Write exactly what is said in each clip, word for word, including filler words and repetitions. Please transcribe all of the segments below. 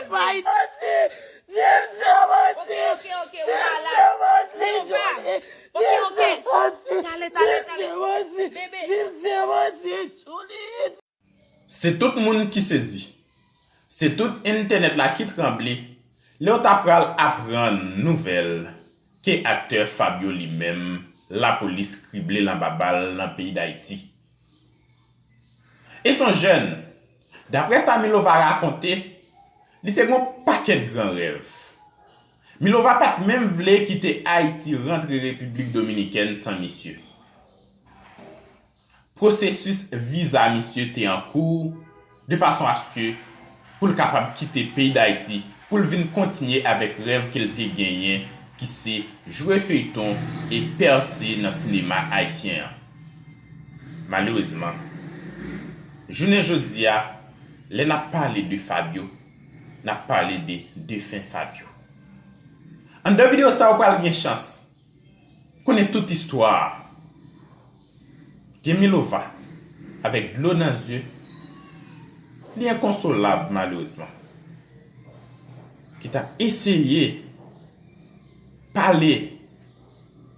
Bay manti. James se manti. Ok, ok, ok, ou malad. James se manti, Jimmy. James se manti. Tale, tale, tale. James se manti. Bebe. James se manti, Jimmy. Se tout moun ki sezi. Se tout entènèt la ki tranble lè w ta pral aprann nouvèl ke aktè Fabio li menm, lapolis krible l anba bal nan peyi Dayiti. E s on jèn, daprè sa Milova rakonte, li te gen yon pakèt gran rèv. Milova pa t menm vle kite Ayiti rantre Repiblik Dominikèn san misye. Pwosesis viza misye te an kou, de fason aske pou l kapab kite peyi Dayiti, pou l vin kontinye avèk rèv ke l te genyen, ki se jwe feyton e pèse nan sinema ayisyen an. Malerezman, jounen jodi a, lè n ap pale de Fabio, n ap pale de defen Fabio. Anndan videyo sa, ou pral gen chans konnen tout istwa a. Gen Milova avèk dlo nan zye, li enkonsolab malerezman, ki t ap eseye pale,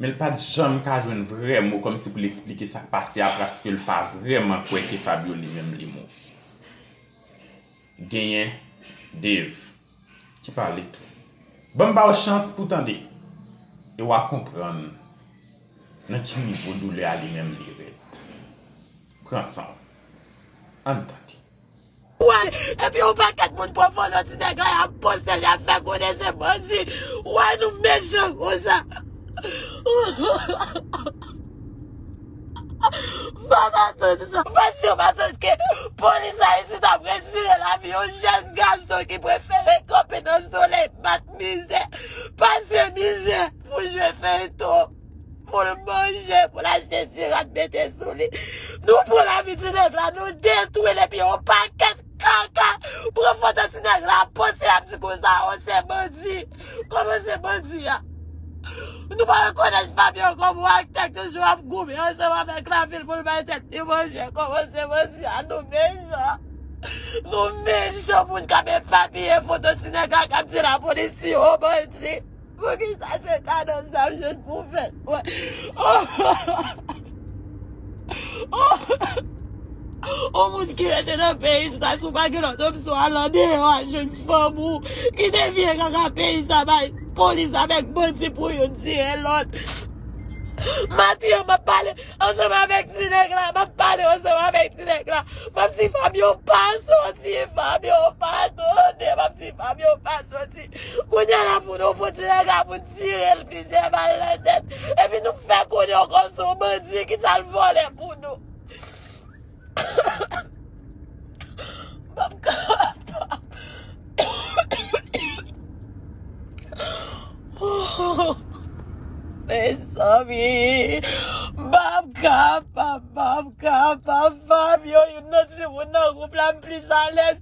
men l pa t janm ka jwenn vrè mo kòmsi pou l eksplike sa k pase a, paske l pa vrèman kwè ke Fabio li menm li mouri. Genyen Dave ki pale tou. Ban m ba w chans pou w tande, e w a konprann nan ki nivo doulè a li menm li rèd. Pran san w. Ann tande. Wè, epi yon pakèt moun pran foto ti nèg la, y ap poste l, y ap fè konnen se bandi. Wè, nou mechan konsa. M pa t atann sa. M pa t janm atann ke polis Ayiti t ap retire lavi yon jèn gason ki prefere kanpe nan solèy, bat mizè, pase mizè pou jwe feyton, pou l manje, pou l achte ti rad mete sou li. Nou pran lavi ti nèg la, nou detwi l, epi yon pakèt kaka pran foto ti nèg la, poste, ap di konsa, o, se bandi. Kòman se bandi a? Nou pa rekonèt Fabio kòm yon aktè k toujou ap goumen ansanm avèk lavi l pou l bay tèt li manje. Kòman se bandi a? Nou mechan. Nou mechan, moun k ap epapiye foto ti nèg la k ap di lapolis se yon bandi. Poukisa se kado sa m jwenn pou fèt mwen? On moun ki rete nan peyi sa, si w pa gen lòt opsyon, al andeyò a jwenn fanm ou. Kite vye kaka peyi sa bay polis avèk bandi pou youn tire lòt. Maten an, m ap pale ansanm avèk ti nèg la, m ap pale ansanm avèk ti nèg la. M ap di Fabio pa soti, Fabio pa tounen, m ap di Fabio pa soti. Kounye a la pou nou, pou ti nèg la, pou n tire l plizyè bal nan tèt. Epi nou fè konnen ankò se yon bandi ki t al vòlè pou nou. M p ap kapab. Mezanmi, m p ap kapab, m p ap kapab. Fabio, youn nan timoun nan gwoup la, m plis alèz,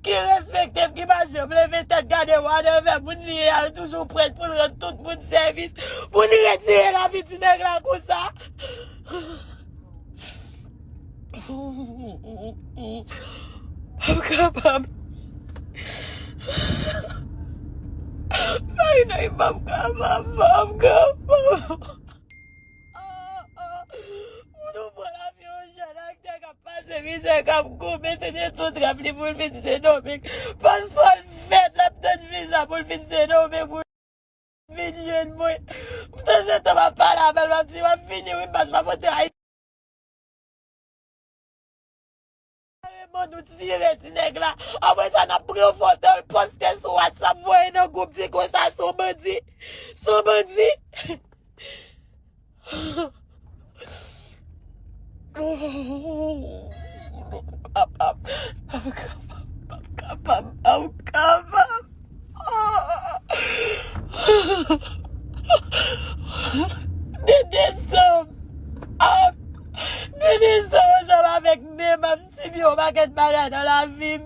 ki respekte m, ki pa janm leve tèt gade w a revè moun li ye a, li toujou prèt pou l rann tout moun sèvis, pou l retire lavi ti nèg la konsa. M p ap kapab. Fayna, m p ap kapab, m p ap kapab. Pou nou pran lavi yon jèn aktè k ap pase mizè, k ap goumen, se te tout rèv li pou l vin Sendomeng. Paspò l fèt, l ap tann viza pou l vin Sendomeng, pou l vin jwenn mwen. Tanzantan, m ap pale avè l, m ap di, "W ap vini wi, baz, m ap pote Ayiti." Kareman nou tire ti nèg la. Apre sa, n ap pran foto l, poste sou WhatsApp, voye nan gwoup, di konsa, se yon bandi. Se yon bandi. M p ap kapab, m p ap kapab, m p ap kapab, m p ap kapab. De desanm, de desanm, ansanm avèk me, m ap sibi yon pakèt bagay nan lavi m.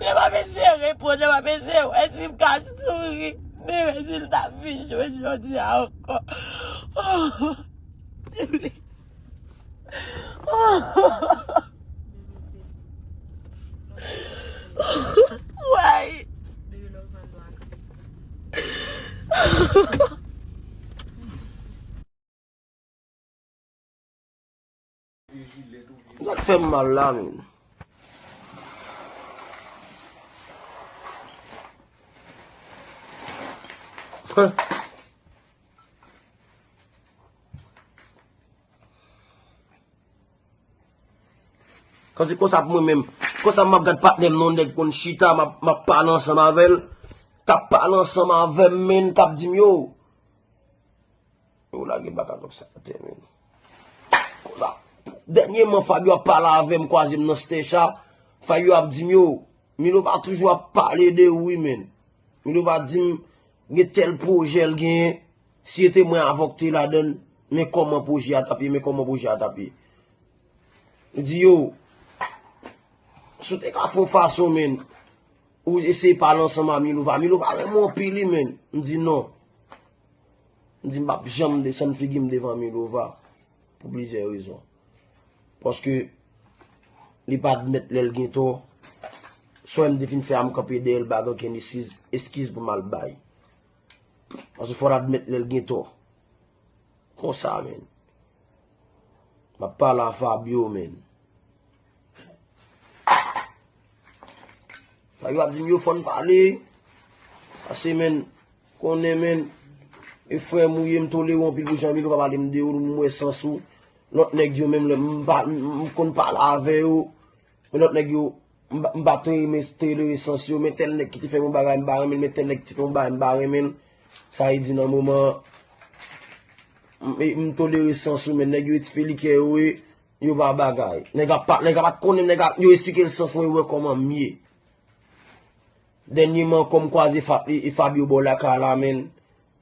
Lè m ap eseye reponn, lè m ap eseye wè si m ka souri. Men rezilta m vin jwenn jodi a ankò. Why? Sa k fè m mal la, men. Kansi konsa pou mwen menm. Konsa m ap gad patnè m, non, nèg konn chita, m ap, m ap pale ansanm avè l. K ap pale ansanm avè m, men, k ap di m, yo. Yo lage baka lòk sa atè, men. Konsa, dènyèman, Fabio ap pale avè m, kwaze m nan Stecha. Fabio ap di m, yo, Milova toujou ap pale de ou, wi, men. Milova di m, gen tèl pwojè l genyen. Si se te mwen avè w k te ladann, men kòman pwojè a t ap ye, men kòman pwojè a t ap ye. M di, yo, si w te ka fè yon fason, men, ou eseye pale ansanm a Milova. Milova renmen w anpil, wi, men. M di, non. M di, m p ap janm desann figi m devan Milova. Pou plizyè rezon. Paske li pa admèt lè l gen tò. Sa w wè m te fin fè a, m kanpe dèyè l, pa gen okenn eskiz, eskiz pou m al bay. Paske fò l admèt lè l gen tò. Konsa, men. M ap pale a Fabio, men. Fabio ap di m, yo, fò n pale. Pase, men, konnen, men, e frè m ou ye, m tolere w anpil pou jan Milova pale m de ou, m wè sans ou. Lòt nèg yo menm, lè m pa, m, m konn pale avè yo. Men lòt nèg yo, m pa, m pa tolere, tolere sans yo. Men tèl nèg ki te fè m yon bagay, m pa renmen l. Men tèl nèg ki te fè m yon bagay, m pa renmen l. Sa vle di nan moman, m, m tolere sans ou, men nèg yo etfe likè yo, e yo pa bagay. Nèg ap pa, nèg ap pa t konnen, nèg ap, yo esplike l sans mwen, yo wè kòman m ye. Dènyèman, kòm kwaze Fa-, e, e Fabio bò lakay la, men,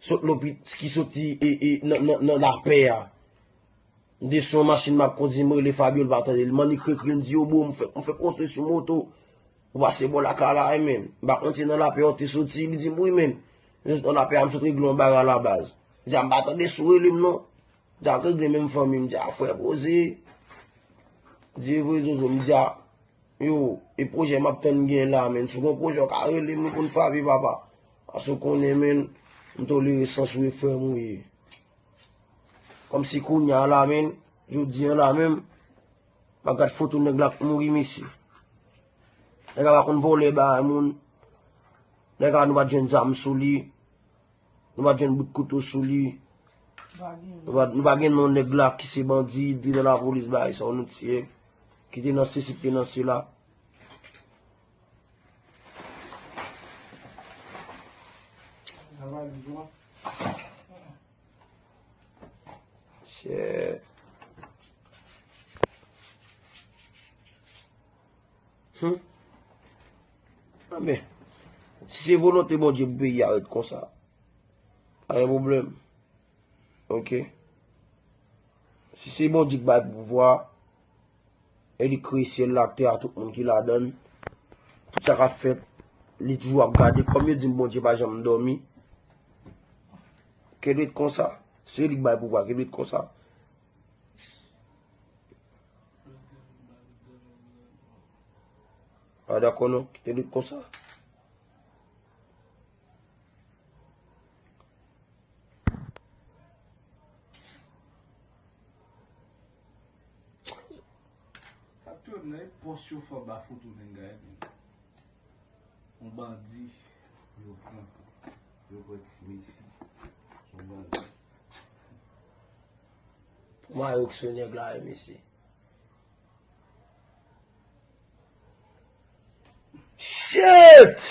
sot lopi-, ki soti, e, e, nan, nan, nan lapè a. M te sou yon machin, m ap kondi, m rele Fabio, l pa tande. L mannik ekri, m di, yo, bro, m fèk, m fèk konstwi sou moto. Ou pase bò lakay la, wi, men. M pa konn si nan lapè ou te soti, li di m, wi, men. M sot nan lapè a, m sot regle yon bagay la baz. M di a, m pa tande si w rele m, non. M di a, regle menm fanmi, m di a, frè, poze. M di, e vre, Zozo, m di a, yo, e pwojè m ap tann gen la, men. Si w gen yon pwojè, w ka rele m, nou konn frape, papa. Paske w konnen, men, m tolere sans ou, e frè m ou ye. Kòmsi kounye a la, men, jodi a la menm, m ap gad foto nèg la k mouri, mesye. Nèg la pa konn vòlè bagay moun. Nèg la, nou pa t jwenn zam sou li. Nou pa t jwenn bout kouto sou li. Nou pa, nou pa gen non nèg la ki se bandi, li te nan lapolis, bagay sa, yon nèg ki te nan sesi, ki te nan sela. Chè. Hmm. Anben, si se volonte Bondye pou peyi a ret konsa, pa gen pwoblèm. Oke? Si se Bondye k bay pouvwa, e li kreye syèl la, tè a, tout moun ki ladan l, tout sa k ap fèt, li toujou ap gade. Kòm yo di m Bondye pa janm dòmi, ke l ret konsa. Se li k bay pouvwa, ke l ret konsa. Pa dakò non, kite l ret konsa. Sa k touye m nan, e pòs yo fè anba foto nèg la, men. Yon bandi, yo pran, yo pran ti mesye, yon bandi. Pou mwen, yo ki sou nèg la, wi, mesye. Shit!